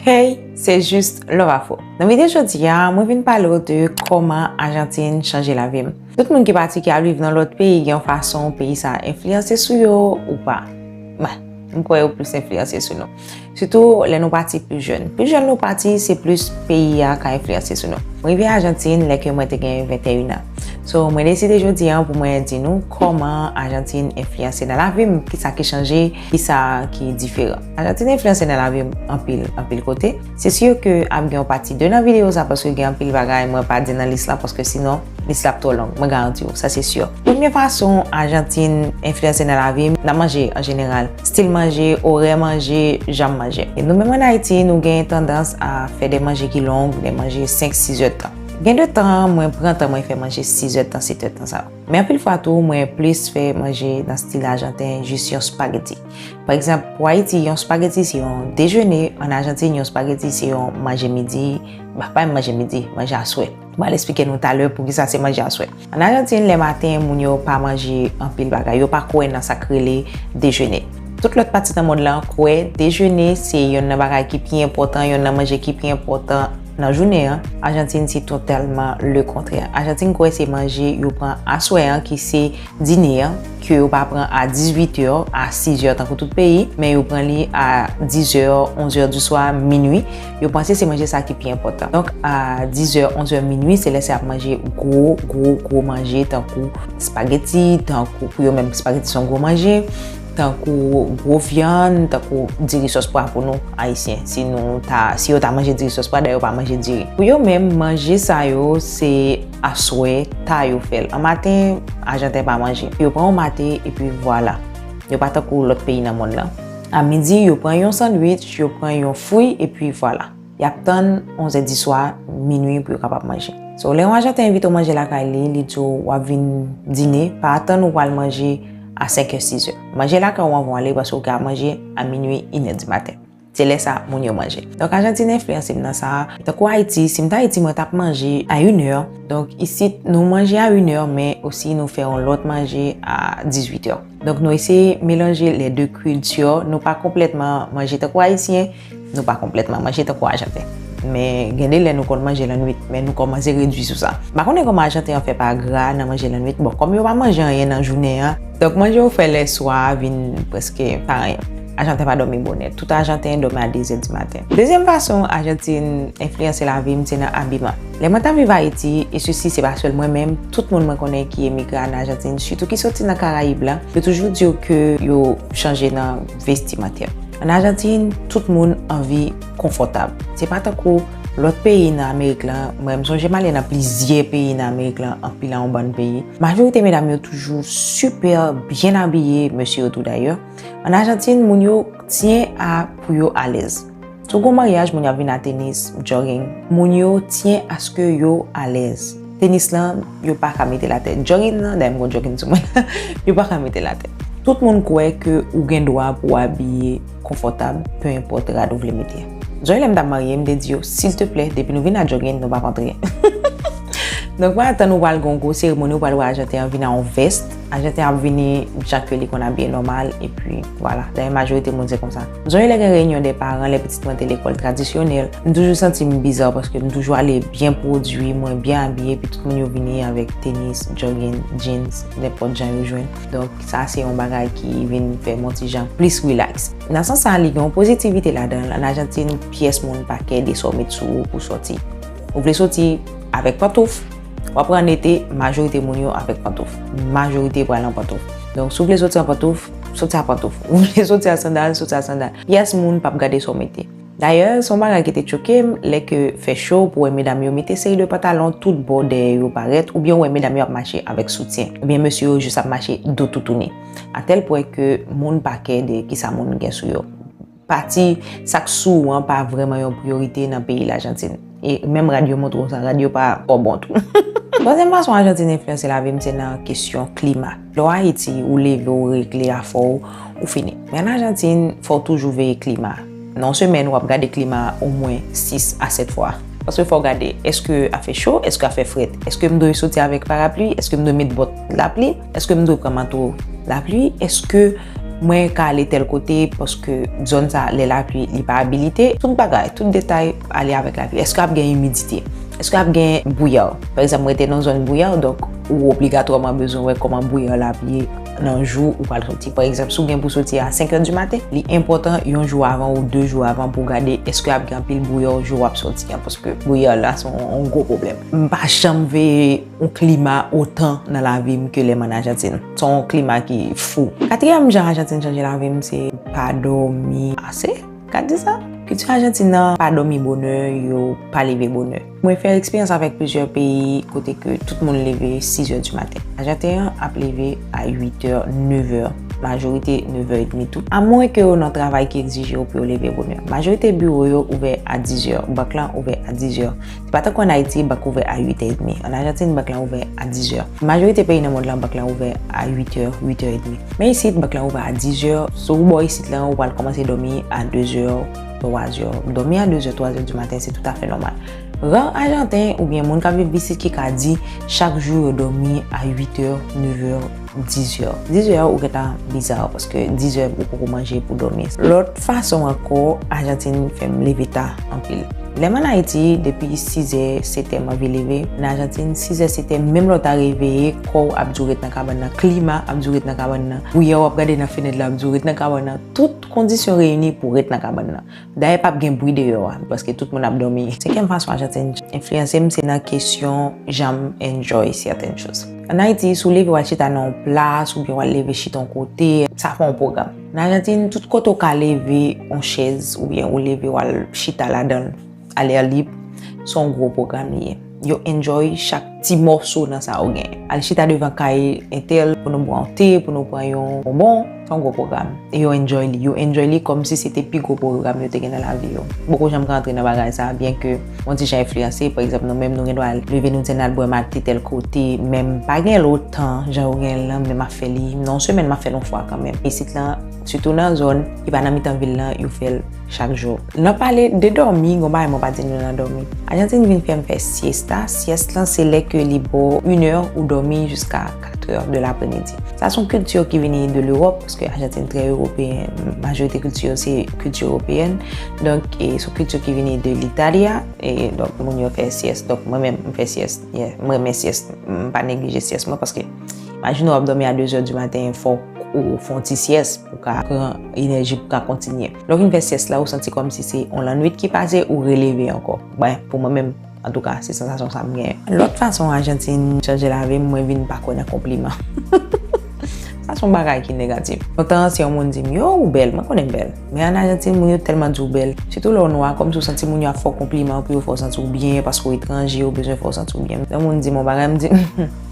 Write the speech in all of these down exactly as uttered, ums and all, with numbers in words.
Hey, se Just Love Afro. Nan videyo jodi a, mwen vin pale w de kòman Ajantin chanje lavi m. Tout moun ki pati ki al viv nan lòt peyi gen yon fason peyi sa a enfliyanse sou yo ou pa. Mwen, m kwè yo plis enfliyanse sou nou. Sitou lè nou pati pli jèn. Pli jèn nou pati, se plis peyi a ka enfliyanse sou nou. Mwen rive Ajantin lè ke mwen te gen venteyen an. So, mwen deside jodi a pou mwen di nou kòman Ajantin enfliyanse nan lavi m, kisa ki chanje, kisa ki diferan. Ajantin enfliyanse nan lavi m anpil, anpil kote. Se si ke ap gen yon pati de nan videyo sa, paske gen anpil bagay mwen pa di nan lis la, paske sinon lis la ap twò long, mwen garanti w, sa se si. Premye fason Ajantin enfliyanse nan lavi m, nan manje an jeneral. Stil manje, orè manje, jan m manje. E nou menm ann Ayiti, nou gen tandans a fè de manje ki long, de manje senk, sis èdtan. Gen de tan, mwen pran tan mwen fè manje sis èdtan, sèt èdtan sa yo. Men anpil fwa tou, mwen plis fè manje nan stil ajanten, jis yon spageti. Pa egzanp, pou Ayiti, yon spageti se yon dejene, ann Ajantin, yon spageti se yon manje midi, ba, pa menm manje midi, manje aswè. Mwen al eksplike nou talè poukisa se manje aswè. Ann Ajantin, lè maten, moun yo pa manje anpil bagay, yo pa kwè nan sa k rele dejene. Tout lòt pati nan mond lan kwè dejene se yonn nan bagay ki pi enpòtan, yonn nan manje ki pi enpòtan nan jounen an. Ajantin se totalman le kontrè. Ajantin kwè se manje yo pran aswè an ki se dine an, ke yo pa pran a dizuit è, a sis è tankou tout peyi, men yo pran li a dis è, onz è di swa, minui. Yo panse se manje sa ki pi enpòtan. Donk, a dis è, onz è, minui, se lè sa y ap manje gwo, gwo, gwo manje, tankou spageti, tankou, pou yo menm, spageti se yon gwo manje, tankou gwo vyann, tankou diri sòs pwa pou nou, Ayisyen. Si nou ta, si yo ta manje diri sòs pwa, dayè yo pa manje diri. Pou yo menm, manje sa yo, se aswè, ta yo fè l. An maten, ajanten pa manje. Yo pran yon mate, epi vwala. Yo pa tankou lòt peyi nan mond lan. A midi, yo pran yon sandwich, yo pran yon fwi, epi vwala. Y ap tann onz è di swa, minui pou yo kapab manje. So, lè yon ajanten envite w manje lakay li, li di w w ap vin dine, pa atann ou pral manje a senk è, sis è. Manje lakay ou anvan w ale, paske ou ka manje a minui, inè di maten. Se lè sa moun yo manje. Donk, Ajantin enfliyanse m nan sa. Tankou Ayiti, si m t Ayiti, mwen t ap manje a inè. Donk, isit, nou manje a inè, men osi nou fè yon lòt manje a dizuit è. Donk, nou eseye melanje lè de kilti. Nou pa konplètman manje tankou Ayisyen, nou pa konplètman manje tankou Ajanten. Men gen de lè nou konn manje lannwit, men nou kòmanse redui sou sa. M pa konnen kòman Ajanten an fè pa gra nan manje lannwit. Bon, kòm yo pa manje anyen nan jounen an, donk manje yo fè lèswa vin prèske pa anyen. Ajanten pa dòmi bonè. Tout Ajanten dòmi a de zè di maten. Dezyèm fason Ajantin enfliyanse lavi m, se nan abiman. Lè mwen t ap viv Ayiti, e sesi se pa sèl mwen menm, tout moun mwen konnen ki emigre ann Ajantin, sitou ki soti nan Karayib la, yo toujou di w ke yo chanje nan vestimantè. Ann Ajantin, tout moun anvi konfòtab. Se pa tankou lòt peyi nan Amerik lan. Mwen, m sonje m ale nan plizyè peyi nan Amerik lan, anpil a yon bann peyi. Majorite medam yo toujou sipè byen abiye, mesye yo tou dayè. Ann Ajantin, moun yo tyen a pou yo alèz. Si w gen yon maryaj, moun yo ap vin a tenis, jogging. Moun yo tyen aske yo alèz. Tenis lan, yo pa ka mete l atè. Jogging lan, dayè m gen yon jogging sou mwen, yo pa ka mete l atè. Tout moun kwè ke ou gen dwa pou w abiye konfòtab, pe enpòt rad ou vle mete. Zòrèy lè m t ap marye, m te di yo, silteplè, depi nou vin a jogging, nou p ap antre. Donk, pa atann ou pral gen yon gwo seremoni, ou pral wè Ajanten an vin a yon vès. Ajanten ap vini jan ke li konn abiye nòmal, epi vwala. Dayè, majorite moun se konsa. M sonje lè gen reyinyon de paran, lè pitit mwen te lekòl tradisyonèl, m toujou santi m biza paske m toujou ale byen pwodui, mwen byen abiye, epi tout moun yo vini avèk tenis, jogging, jeans, nenpòt jan yo jwenn. Donk, sa se yon bagay ki vin fè m yon ti jan plis relax. Nan sans sa, li gen yon pozitivite ladan l. Ann Ajantin, pyès moun pa kè de sa w met sou ou pou sòti. Ou vle soti avèk pantouf, w ap wè ann ete, majorite moun yo avèk pantouf. Majorite pral an pantouf. Donk, si w vle soti an pantouf, soti a pantouf. Ou vle soti a sandal, soti a sandal. Pyès moun p ap gade sa w mete. Dayè, se yon bagay ki te choke m, lè ke fè cho, pou wè medam yo mete seri de pantalon tout bò dèyè yo parèt, oubyen w wè medam yo ap mache avèk soutyen, oubyen mesye yo jis ap mache do toutouni. A tèl pwen ke moun pa kè de kisa moun gen sou yo. Pati sa k sou ou an pa vrèman yon priyorite nan peyi Lajantin. E menm rad yo montre w sa, rad yo pa twò bon tou. Twazyèm fason Ajantin enfliyanse lavi m, se nan kesyon klima. Lè w Ayiti, ou leve, ou regle afè w, ou fini. Men ann Ajantin, fò w toujou veye klima. Nan yon semèn, w ap gade klima omwen sis a sèt fwa. Paske fò w gade, èske ap fè cho, èske ap fè frèt? Èske m dwe soti avèk parapli? Èske m dwe met bòt lapli? Èske m dwe pran manto lapli? Èske Mwen ka ale tèl kote paske zòn sa, lè lapli, li pa abilite. Tout bagay, tout detay ale avèk lapli. Èske ap gen imidite? Èske ap gen brouya? Pa egzanp, mwen rete nan zòn brouya, donk ou obligatwaman bezwen wè kòman brouya l ap ye nan jou ou pral soti. Pa egzanp, si w gen pou soti a senk è di maten, li enpòtan yon jou avan ou de jou avan pou w gade èske ap gen anpil brouya jou w ap soti an, paske brouya la se yon, yon gwo pwoblèm. M pa janm veye yon klima otan nan lavi m ke lè m ann Ajantin. Se yon klima ki fou. Katriyèm jan Ajantin chanje lavi m, se pa dòmi ase. Ka di sa? Kilti Ajantin nan, pa dòmi bonè, yo pa leve bonè. Mwen fè eksperyans avèk plizyè peyi kote ke tout moun leve sis è di maten. Ajanten an ap leve a uit è, nèf è, majorite nèf è edmi tou. Amwen ke yo nan travay ki egzije yo pou yo leve bonè. Majorite biwo yo ouvè a dis è, bank lan ouvè a dis è. Se pa tankou ann Ayiti, bank ouvè a uit è edmi. Ann Ajantin, bank lan ouvè a dis è. Majorite peyi nan mond lan, bank lan ouvè a uit è, uit è edmi. Men isit, bank lan ouvè a dis è. Sou bò isit lan, ou pral kòmanse dòmi a de è, twa è. Dòmi a de è, twa è di maten, se toutafè nòmal. Ra Ajanten oubyen moun k ap viv isit ki ka di chak jou yo dòmi a uit è, nèf è, dis è. Dis è ou gentan biza paske dis è ou poko manje pou dòmi. Lòt fason ankò, Ajantin fè m leve ta anpil. Lè m ann Ayiti, depi sis è, sèt è m anvi leve. Ann Ajantin, sis è, sèt è, menm lè w ta reveye, kò w ap di w ret nan kabann nan, klima ap di w ret nan kabann nan. Brouya w ap gade nan fenèt la ap di w ret nan kabann nan. Tout kondisyon reyini pou w ret nan kabann nan. Dayè p ap gen bri deyò a, paske tout moun ap dòmi. Senkyèm fason Ajantin enfliyanse m, se nan kesyon jan m enjoy sèten choz. Ann Ayiti, si w leve w al chita nan yon plas, oubyen w al leve chita yon kote, sa fè yon pwogram. Nan Ajantin, tout kote w ka leve yon chèz oubyen ou leve w al chita ladan l, alè lib, se yon gwo pwogram li ye. Yo enjoy chak ti mòso nan sa yo genyen. Al chita devan kay entèl pou nou bwè yon te, pou nou pran yon bonbon, se yon gwo pwogram. E yo enjoy li. Yo enjoy li kòmsi se te pi gwo pwogram yo te gen nan lavi yo. Poko janm ka antre nan bagay sa, byen ke yon ti jan enfliyanse, pa egzanp, nou menm nou gen dwa leve nou di n al bwè mate tèl kote, men m pa gen l otan jan yo gen l lan, men m ap fè li, nan yon semèn m ap fè l yon fwa kanmenm. Isit lan, sitou nan zòn ki pa nan mitan vil lan, yo fè l chak jou. Nan pale de dòmi, gon bagay mwen pa di nou nan dòmi. Ajantin vin fè m fè siesta. Siesta lan se lè ke li ba w inè ou dòmi jiska katrè de lapremidi. Sa se yon kilti ki vini de Lewòp, paske Ajantin trè ewopeyen, majorite kilti yo se kilti ewopeyèn. Donk, e, se yon kilti ki vini de Litalia, e donk moun yo fè siesta. Donk mwen menm, m fè siesta. Yeah, m renmen siesta. M pa neglije siesta mwen paske imajine w ap dòmi a de è di maten, fòk ou fè yon ti siesta pou w ka pran enèji pou w ka kontinye. Lè w fin fè siesta la, ou santi kòmsi se yon lannwit ki pase, ou releve ankò. Byen, pou mwen menm, antouka, se sansasyon sa m genyen. Lòt fason Ajantin chanje lavi m, mwen vin pa kwè nan konpliman. Sa se yon bagay ki negatif. Lontan, si yon moun di m, "Yo, ou bèl," mwen konnen m bèl. Men ann Ajantin, moun yo tèlman di w bèl. Sitou lè w nwa, kòmsi w santi moun yo ap fè w konpliman pou yo fè w santi w byen, paske w etranje, yo bezwen fè w santi w byen. Lè moun di m yon bagay, m di,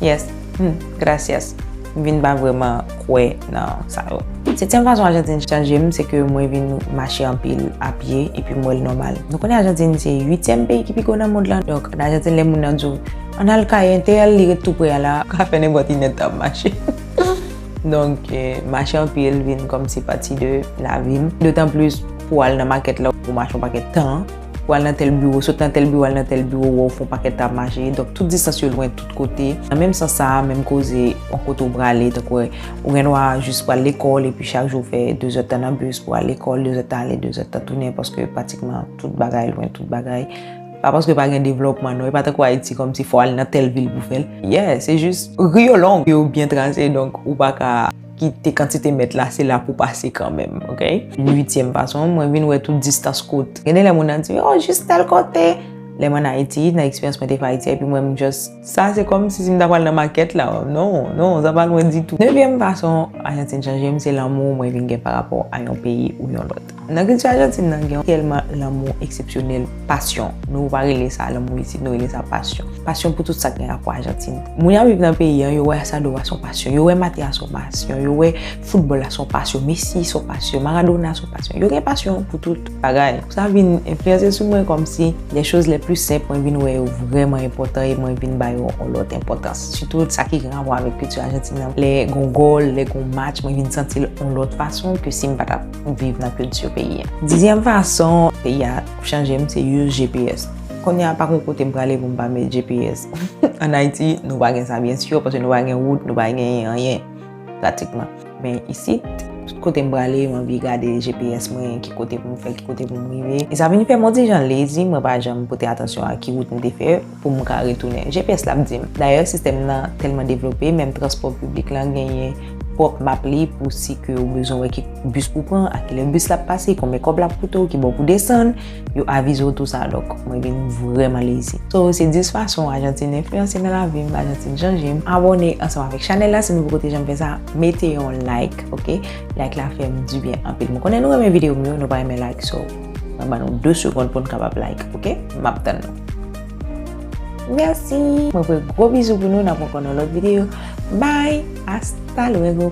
"Yes, hmm, gracias." M vin pa vrèman kwè nan sa yo. Setyèm fason Ajantin chanje m, se ke mwen vin mache anpil a pye, epi m wè l nòmal. Nou konnen Ajantin se uityèm peyi ki pi gwo nan mond lan. Donk, ann Ajantin, lè moun nan di w, "Ann al kay entèl, li ret tou pre a la," ou ka fè nenpòt inèdtan ap mache. Donk, eh, mache anpil vin kòmsi pati de lavi m. Dotan plis pou al nan makèt la, ou mache yon pakèt tan. Pou al nan tèl biwo, sot nan tèl biwo, al nan tèl biwo, wè w fè yon pakèt tan ap mache. Donk, tout distans yo lwen tout kote. Nan menm sans sa a, menm koze, yon kote w prale, tankou, ou gen dwa jis pral lekòl, epi chak jou w fè de zèdtan nan bis pou al lekòl, de zèdtan ale, de zèdtan tounen, paske pratikman tout bagay lwen, tout bagay. Pa paske pa gen devlòpman, non. E pa tankou Ayiti, kòmsi fò w al nan tèl vil pou fè l. Yeah, se jis ri yo long, yo byen trase, donk ou pa ka kite kantite mèt la, se la pou pase kanmenm, oke? Uityèm fason, mwen vin wè tout distans kout. Gen de lè moun nan di, "Oh, jis tèl kote." Lè mwen ann Ayiti, nan eksperyans mwen te fè Ayiti, epi mwen, m just, sa se kòmsi si m ta pral nan makèt la. Non, non, sa pa lwen ditou. Nevyèm fason Ajantin chanje m, se lanmou mwen vin gen pa rapò a yon peyi ou yon lòt. Nan kilti Ajantin nan, gen tèlman lanmou eksepsyonèl, pasyon. Nou pa rele sa lanmou isit, nou rele sa pasyon. Pasyon pou tout sa ki gen rapò Ajantin. Moun y ap viv nan peyi an, yo wè Asado a se yon pasyon, yo wè mate a se yon pasyon, yo wè foutbòl la se yon pasyon, Messi se yon pasyon, Maradona se yon pasyon. Yo gen pasyon pou tout bagay. Sa vin enfliyanse sou mwen kòmsi les choses les plus simples, mwen vin wè yo vrèman enpòtan e mwen vin ba yo yon lòt enpòtans. Sitou sa ki gen rapò avèk kilti Ajantin nan. Lè gon gòl, lè gon match, mwen vin santi l yon lòt fason ke si m pa t ap viv nan kilti peyi a. Dizyèm fason peyi a chanje m, se use G P S. Kounye a, pa gon kote m prale pou m pa met G P S. Ann Ayiti, nou pa gen sa, byen si, paske nou pa gen wout, nou pa gen anyen, pratikman. Men isit, Tout kote m prale, m anvi gade G P S mwen, ki kote pou m fè, ki kote pou m rive. E sa vin fè m on ti jan lezi, mwen pa janm pote atansyon a ki wout m te fè pou m ka retounen. G P S la ap di m. Dayè, sistèm nan tèlman devlope, menm transpò piblik lan genyen pwòp map li pou si ke ou bezwen wè ki bis pou pran, a kilè bis la ap pase, konbyen kòb l ap koute w, ki bò pou desann, yo avize w tou sa. Donk, mwen vin vrèman lezi. So, se dis fason Ajantin enfliyanse nan lavi m, Ajantin chanje m. Abòne ansanm avèk chanèl la si nou poko te janm fè sa. Mete yon like, oke? Like la fè m dibyen anpil. Mwen konnen nou renmen videyo m yo, nou pa renmen like, so, mwen ban nou de segonn pou n kapab like, oke? M ap tann nou. Mèsi! Mwen voye gwo bizou pou nou, n ap wè ankò nan lòt videyo. Bye! Hasta luego!